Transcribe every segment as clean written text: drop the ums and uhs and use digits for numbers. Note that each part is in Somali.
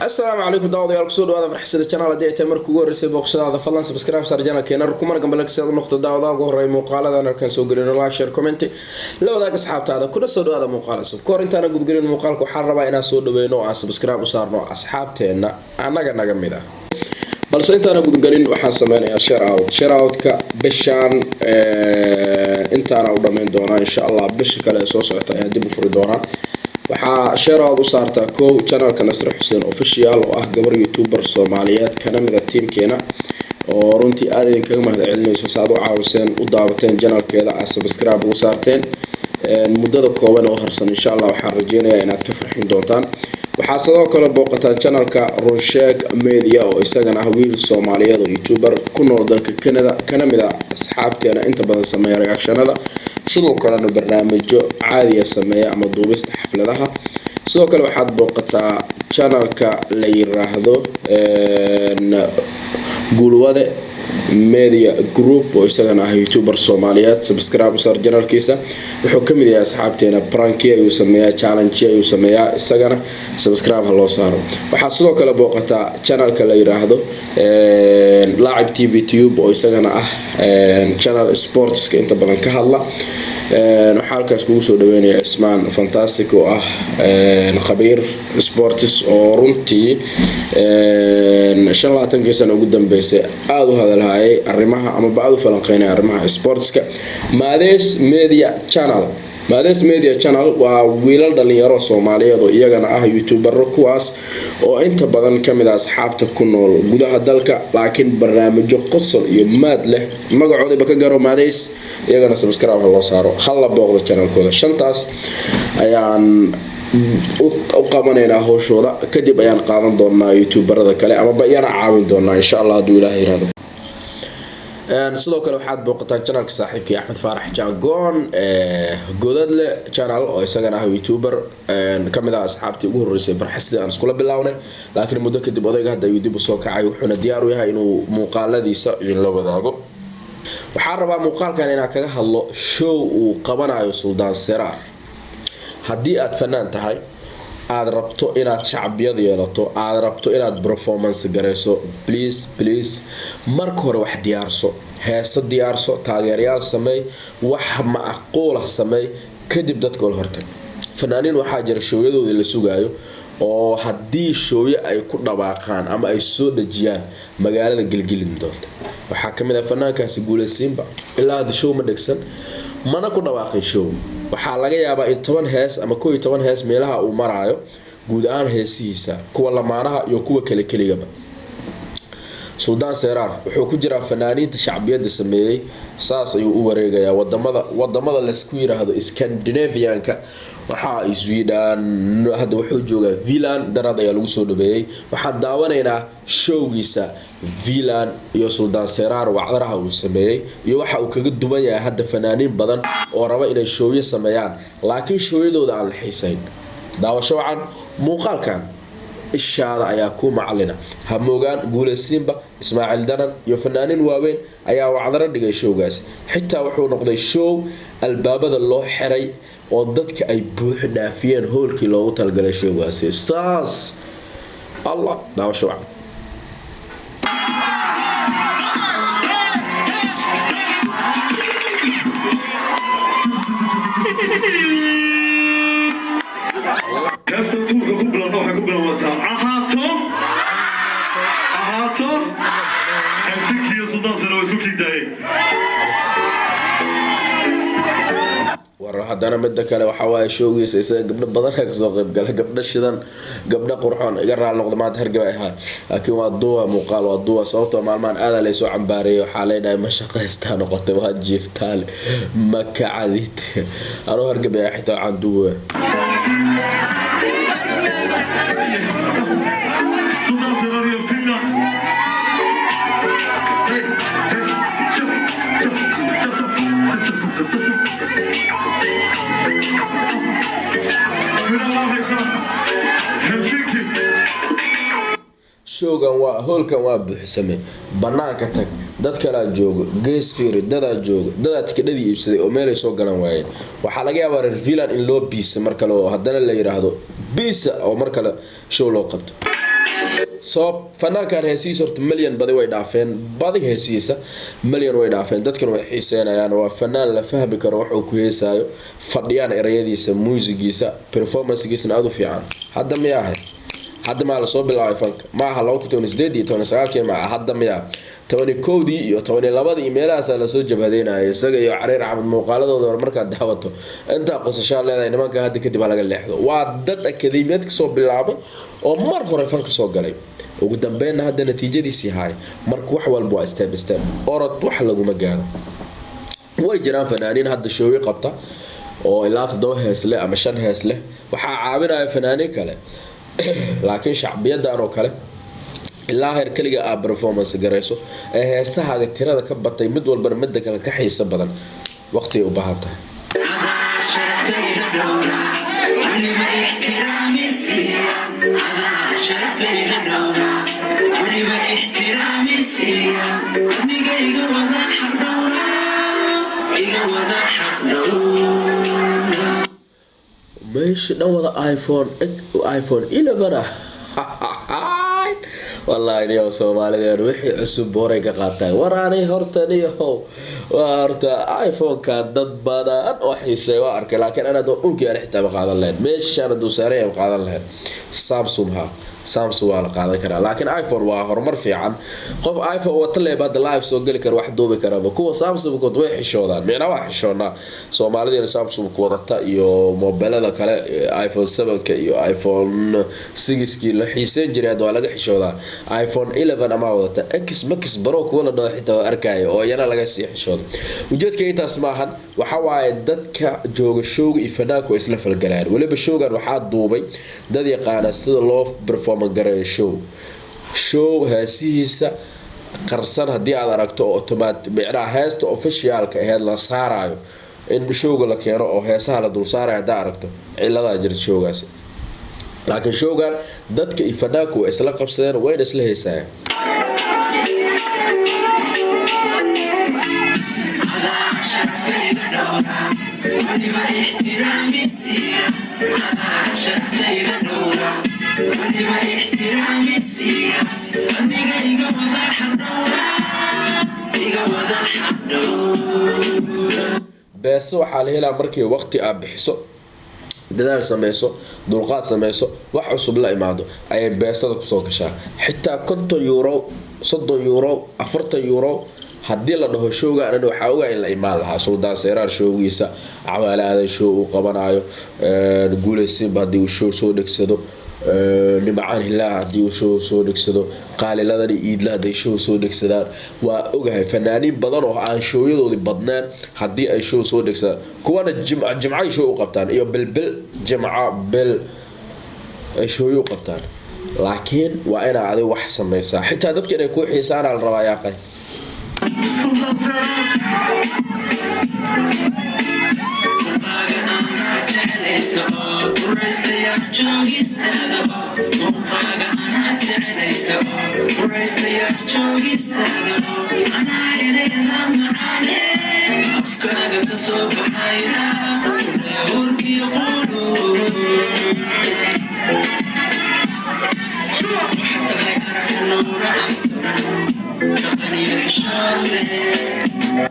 Asalaamu calaykum daawadayaal, kusoo dhawaada Farxisada channel. Haddii ay tahay marka ugu horreysay booqashadaada, fadlan subscribe saar channelkeena, rukumana gambalka si aad u noqdo daawadaha ugu horreeya muuqaaladan halkan soo gelino. Like, share, comment, la wadaag asxaabtaada, kuna soo dhawaada muuqaal cusub. Ka hor intaana gudgelin muuqaalka, waxaan rabaa inaan soo dhaweyno oo aan subscribe u saarno asxaabteenna annaga naga mid ah. Balse intaana gudgelin, waxaan sameynayaa shout out. Shout outka bishaan intaana u dhammayn doonaa, insha Allah bisha kale ee soo socota ayaan dib u furi doonaa. Waxaa shout out u saartaa kow channelka Nasre Xuseen Official, oo ah gabar youtuber Soomaaliyeed, kana mida tiimkeena, oo runtii aada idinkaga mahad celinayso sa aad u caawiseen, u daawateen channelkeeda, aad subscribe ugu saarteen. Muddada kooban oo harsan, insha Allah, waxaan rajeynayaa inaad ka farxin doontaan. Waxaa sidoo kale booqataan channelka Runsheeg Media, oo isagana ah wiil Soomaaliyeed oo youtuber ku nool dalka Canada, kana mid a asxaabteena inta badan sameeya reactionada, sidoo kalena barnaamijyo caadiya sameeya ama duubista xafladaha. Sidoo kale waxaad booqataa channelka la yiraahdo Guulwade Media Group, oo isagana ah youtuber Soomaaliyeed. Subscribe u saar channelkiisa. Wuxuu ka mid yahay asxaabteena, pranki ayuu sameeyaa, challenge ayuu sameeyaa, isagana subscribe ha loo saaro. Waxaa sidoo kale booqataa channelka la yiraahdo Laacib TV Tube, oo isagana ah channel sportska inta badan ka hadla. Waxaa halkaas kugu soo dhaweynaya Cismaan Fantastic, oo ah khabiir sports, oo runtii 25-kii sano ugu dambeysay aada u hadalhayay arrimaha amaba aada u falanqeynaya arrimaha sportska. Maades Media Channel. Maades Media Channel waa wiilal dhalinyaro Soomaaliyeed oo iyagana ah youtubero, kuwaas oo inta badan kamid ah asxaabta ku nool gudaha dalka, laakiin barnaamijyo qosol iyo maad leh. Magacoodaba ka garo, Maades. Iyagana subscribe ha loo saaro, hala booqdo channelkooda. Shantaas ayaan u qabanaynaa howshooda, kadib ayaan qaadan doonaa youtuberada kale amaba iyana caawin doonaa, insha Allah, hadduu Ilaah yiraahdo. Sidoo kale waxaad booqataan channelka saaxiibkii Axmed Faarax Jaagoon, Godadle Channel, oo isagana ah youtuber kamid ah asxaabtii ugu horreysay Farxasidii aan iskula bilownay, laakiin muddo kadib odayga hadda ayuu dib usoo kacay, wuxuuna diyaar u yahay inuu muuqaaladiisa idinla wadaago. Waxaan rabaa muuqaalkan inaan kaga hadlo show uu qabanayo Suldaan Seraar. Haddii aad fanaan tahay, aada rabto inaad shacbiyad yeelato, aada rabto inaad performance garayso, please, please, marka hore wax diyaarso, heese diyaarso, taageerayaal sameey, wax macquulah sameey, kadib dadka ula hortag. Fanaaniin waxaa jira showyadoodii la sugaayo, oo haddii showyo ay ku dhawaaqaan ama ay soo dhajiyaan magaalada gelgelin doonta. Waxaa kamid ah fanaankaasi Guuleysiinba. Ilaa hadda show ma dhegsan, mana ku dhawaaqin show. Waxaa laga yaabaa in 10 hees ama 11 hees meelaha uu maraayo guud ahaan heesihiisa, kuwa lamaanaha iyo kuwa kale keligaba. Suldaan Seraar wuxuu ku jiraa fanaaniinta shacbiyadda sameeyey. Saas ayuu u wareegayaa wadamada laysku yiraahdo Scandinavianka, waxaa Sweden, hadda wuxuu joogaa Finland. Daraad ayaa lagu soo dhaweeyey. Waxaan daawanaynaa showgiisa Finland iyo Suldaan Seraar, wacdaraha uu sameeyey iyo waxa uu kaga duwan yahay hadda fanaaniin badan oo raba inay showyo sameeyaan, laakiin showyadooda aan la xiisayn. Daawasho wacan. Muuqaalkan ishaada ayaa ku macalina. Hamoogaan, Guuleysiinba, Ismaaciil Danan iyo fanaaniin waaweyn ayaa wacdaro dhigay showgaas. Xitaa wuxuu noqday show albaabada loo xiray oo dadka ay buuxi dhaafiyeen hoolkii loogu talagalay showgaasi. Saas allah. Daawasho wacan. Heesta tuurka ku bilowna waxay ku bilaabataa ahaato ahaato. Helsinki iyo Suldaan Sare waa isku kiidaayeen. War haddana midda kale waxaa waaye, showgiisa isaga gabdho badan kasoo qayb gala, gabdho shidan, gabdho qurxoon. Iga raal noqda, maanta hargaba ahaa, laakiin waa duwa muuqaal, waa duwa, sababtoo maalmahan aadaa laysoo cambaareeyay. Waxaa leedhahay, ma shaqaystaa noqotay, waa jiiftaale, ma kacadid. Anuu hargaba xitaa waxaan duwa. Suldaan Sare iyo Finland. Hey, hey, shuf, shuf. Helsinki. Showgan waa hoolkan, waa buuxsamay. Banaanka tag, dad kalaa joogo, gees fiiri, dadaa joogo, dadaa tikidhadii iibsaday oo meelay soo galan waayeen. Waxaa laga yaabaa reer Finland in loo biisa mar kale oo haddana la yidhaahdo biisa oo mar kale show loo qabto. Soo fanaankan heesihiisa horta milyan badi way dhaafeen, badi heesihiisa milyan way dhaafeen. Dadkan way xiiseynayaan. Waa fanaan la fahmi karo waxuu ku heesaayo, fadhiyaan erayadiisa, muusigiisa, performancegiisana aada u fiican. Hadda miya ahay? Hadda maa lasoo bilaabay fanka? Ma aha 2018 iyo 19-kii ma aha. Hadda miyaa? 11-dii iyo 12-dii iyo meelahaasaa lasoo jabhadeynaya isaga iyo Cariir Axmed. Muuqaaladooda hore markaad daawato, intaa qosashaa leedahay. Nimanka hadda kadib ha laga leexdo. Waa dad akademiyad kasoo bilaabay oo mar hore fanka soo galay, ugu dambeynna hadda natiijadiisii haay. Marka wax walba waa step step, orod wax laguma gaaro. Way jiraan fanaaniin hadda showyo qabta oo ilaa toddoba hees leh ama shan hees leh. Waxaa caawinaya fanaaniin kale, laakiin shacbiyadan oo kale ilaa heer keliga aa performance garayso ee heesahaaga tirada ka batay, mid walbana midda kale ka xiiso badan, waqtigay u baahan tahay. Sharaftayda dhowra, weliba ixtiraami siiya. Adaa sharaftayda dhowra, weliba ixtiraami siiya. Admiga iga wada xaq dhowra, iga wada xaq dhowra. Meesha dhan wada iPhone, iPhone 11 ah. Wallaahi niyow, Soomaalideen wixii cusub horay ka qaataan. War ani horta niyow, waa horta iPhone-ka dad badan oo xiiseey waa arkay, laakiin ana dhulkii aan xitaa ma qaadan lahayn. Meeshaan hadduu saaran yahay ma qaadan lahayn. Samsung, ha, Samsung waa la qaadan karaa, laakiin iPhone waa horumar fiican. Qof iPhone wata leeb hadda live soo geli kara, wax duubi karaba. Kuwa Samsung-kood way xishoodaan, micnaa waa xishoonaa Soomaalidiina Samsung wadata iyo mobilada kale, iPhone 7-ka iyo iPhone 6-kii la xiiseyn jiray, hadda waa laga xishoodaa. iPhone 11 amaa wadata, X Max Pro kuwa la dhaho xitaa waa arkaayo oo iyana laga sii xishoodo. Ujeedka intaas maahan. Waxa waaye dadka jooga showga iyo fanaanku way isla falgalayaan. Weliba showgan waxaa duubay dad yaqaana sida loo perform gareeyo show. Show heesihiisa qarsan haddii aad aragto oo automaat, micnaha heesta officialka aheyd la saarayo in showga la keeno oo heesaha la dul saarayo haddaa aragto, ciladaa jirta showgaasi. Laakiin showgan dadka iyo fanaanku way isla qabsadeen, wayna isla heesayaan. Adaa sharaftayda dhowra, weliba ixtiraami siiya. Adaa sharaftayda dhowra, weliba ixtiraami siiya. Admiga iga wada xaq dhowra, iga wada xaq dhowra. Beeso waxaa la helaa markii waqti aad bixiso, dadaal sameyso, dulqaad sameyso, wax cusub la imaado ayay beesada kusoo gashaa. Xitaa €50, €30, €40 haddii la dhaho showga anan, waxaa ogaa in la imaan lahaa. Suldaan Seyraar showgiisa, Cawaale Aadan show uu qabanayo, Guuleysinba haddii uu show soo dhegsado, Nimcaan Hilaa haddii uu show soo dhegsado, Qaaliladani Iidla hadday show soo dhegsadaan, waa ogahay fanaaniin badan oo aan showyadoodii badneen haddii ay show soo dhegsadaan. Kuwana jimca jimcay show u qabtaan iyo bilbil, jimca bil ay showyo u qabtaan. Laakiin waa inaa adiga wax samaysaa, xitaa dadka inay kuu xiisaanaa la rabaa, yaaqay. Sultan Seraar. Muuqaaga anaa jeclaysta oo buraystaya joogistaada oo. Muuqaaga anaa jeclaysta oo buraystaya joogistaada oo. Anaa erayada macaane afkaaga ka soo baxaya warkiyo qulu. Waxaad tahay aragsan nuura asturan, dhaqan iyo xishood leh.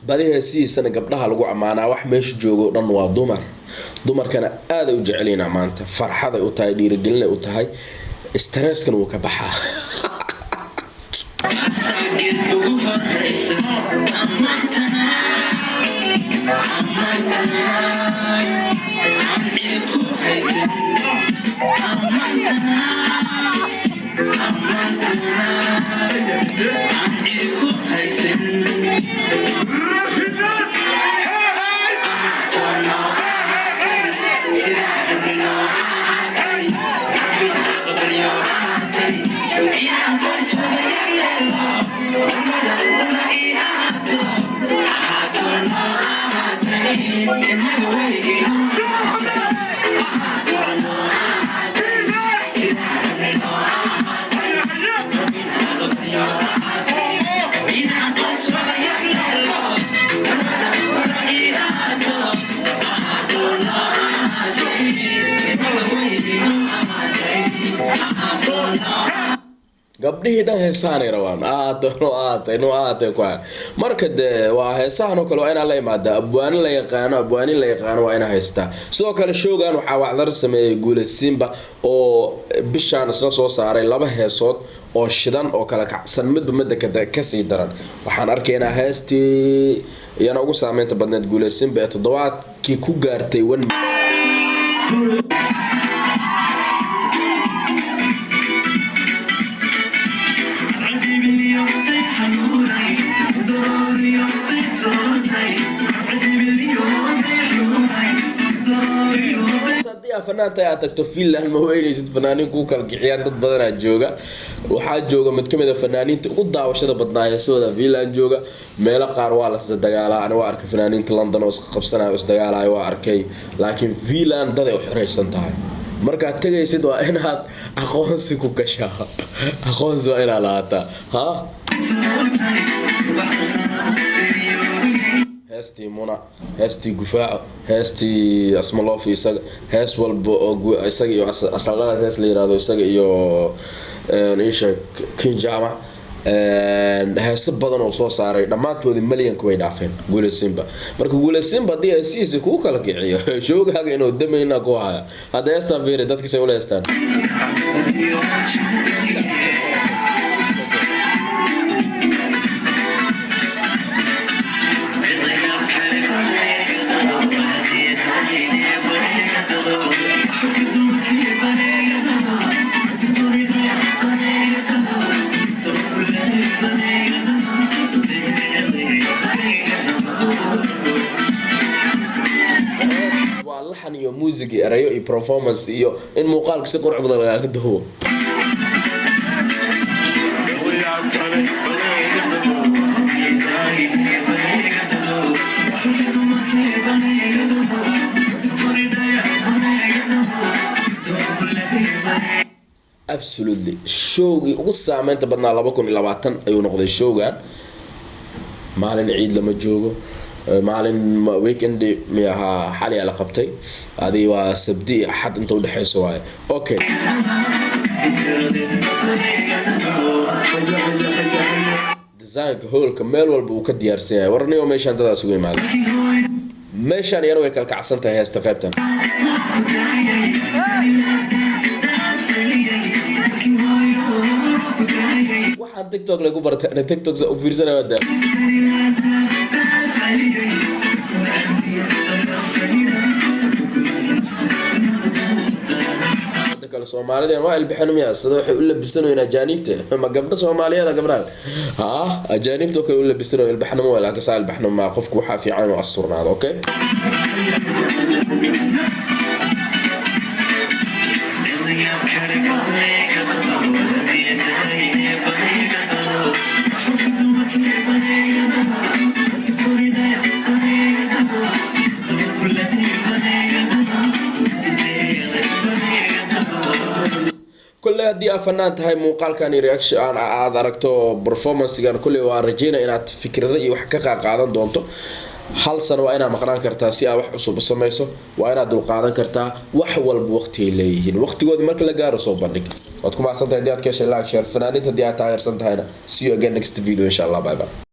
Badi heesihiisana gabdhaha lagu ammaanaa. Wax meesha joogo o dhan waa dumar, dumarkana aaday u jecelyihin ammaanta. Farxaday u tahay, dhiirigelinay u tahay, stresskan wuu ka baxaa. Asageed ugu horraysa ammaantana, ammaantana aan cid ku haysan, ammaantana, ammaantana aan cid ku haysan. Ahaato ahaatay sidaa rabnino ahaatay, rabbina aqbalyo ahaatay, inaan qoys wada yeelno, warmada una ii ahaatay. Ahaato, ahaato, noo ahaatay, inaga weligii noo ahaatay. Ahaato, noo ahaatay, sidaan noo ahaatay, Rabin aqbalyo ahaatay, inaan qoys wada yagleelo, marwada qurxi ahaato, ahaato, noo ahaatay, inaga weligii noo ahaatay. Ahaato, noo Gabdhihii dhan heesahanay rabaan, ahaatay noo ahaatay, noo ahaatay ku hayan. Marka dee waa heesahan oo kale waa inaa la imaada abwaano la yaqaano, abwaanin la yaqaano waa inaa haystaa. Sidoo kale showgan waxaa wacdar sameeyey Guule Simba oo bishaan isna soo saaray laba heesood oo shidan oo kala kacsan, midba midda kasii daran. Waxaan arkaynaa heestii iyana ugu saameynta badneed Guule Simba ee toddobaadkii ku gaartay 1. Haddii aa fanaan tahay, aad tagto Finland, ma weynaysid fanaaniin kuu kala kiciyaan. Dad badanaa jooga. Waxaa jooga mid kamid a fanaaniinta ugu daawashada badnaa heesahooda Finland jooga. Meelo qaar waa las dagaalaa. Ani waa arkay fanaaniinta London oo isqabsanayo oo isdagaalayo, waa arkay, laakiin Finland daday u xoreysan tahay. Markaad tegaysid waa inaad aqoonsi ku gashaa, aqoonsi waa inaad lahaataa. Ha, heestii Muna, heestii Gufaaco, heestii Asmaloofi, isaga hees walba oo isaga iyo Asaldhalad hees la yirahdo, isaga iyo isha Kin Jaamac, heeso badan oo soo saaray, dhammaantoodii malyanka way dhaafeen Guule Simba. Marka Guule Simba haddii heesihiisa kuu kala kiciyo, showgaaga inuu damayna ku haya. Hadda heestaan fiiri, dadkiisay ula heestaan. Waa laxan iyo music iyo erayo iyo performance iyo in muuqaalka si qurux badan lagaaga duubo. Absolutely, showgii ugu saameynta badnaa 2020 ayuu noqday showgan. Maalin ciid lama joogo, maalin weekend mi ahaa, xali la qabtay, adi waa Sabdi iyo Axad inta udhexeyso waaye. Okay, designka hoolka meel walba uu ka diyaarsan yahay. Warniyo meeshaan dadaas ugu imaada, meeshaan iyana way kala kacsan tahay heesta qaybtan. Waxaan TikTok lagu bartay, ana TikTok u fiirsanaya waa daa. Midda kale, Soomaalideen waa ilbixin miya? Sida waxay u labisanayn ajaaniibta, ma gabdho Soomaaliyeed gabdhaha ha ajaaniibta oo kale u labisanayo, ilbaxnimo waa, laakiin saa ilbaxnimo ma. Qofku waxaa fiican inuu asturnaado. Okay, kolley haddii aad fanaan tahay, muuqaalkan iyo reaction aad aragto, performancegan, kolley waan rajeynaya inaad fikrado iyo wax ka qaaqaadan doonto. Hal sano waa inaad maqnaan kartaa si aad wax cusub u samayso, waa inaad dulqaadan kartaa. Wax walba waqtigay leeyihiin, waqtigoodii marka la gaaro soo bandhig. Waad ku mahadsantahay haddii aad ka heshay, like, share. Fanaaniinta haddii aad taageersan tahayna, see you again next video, insha Allah. Bye bye.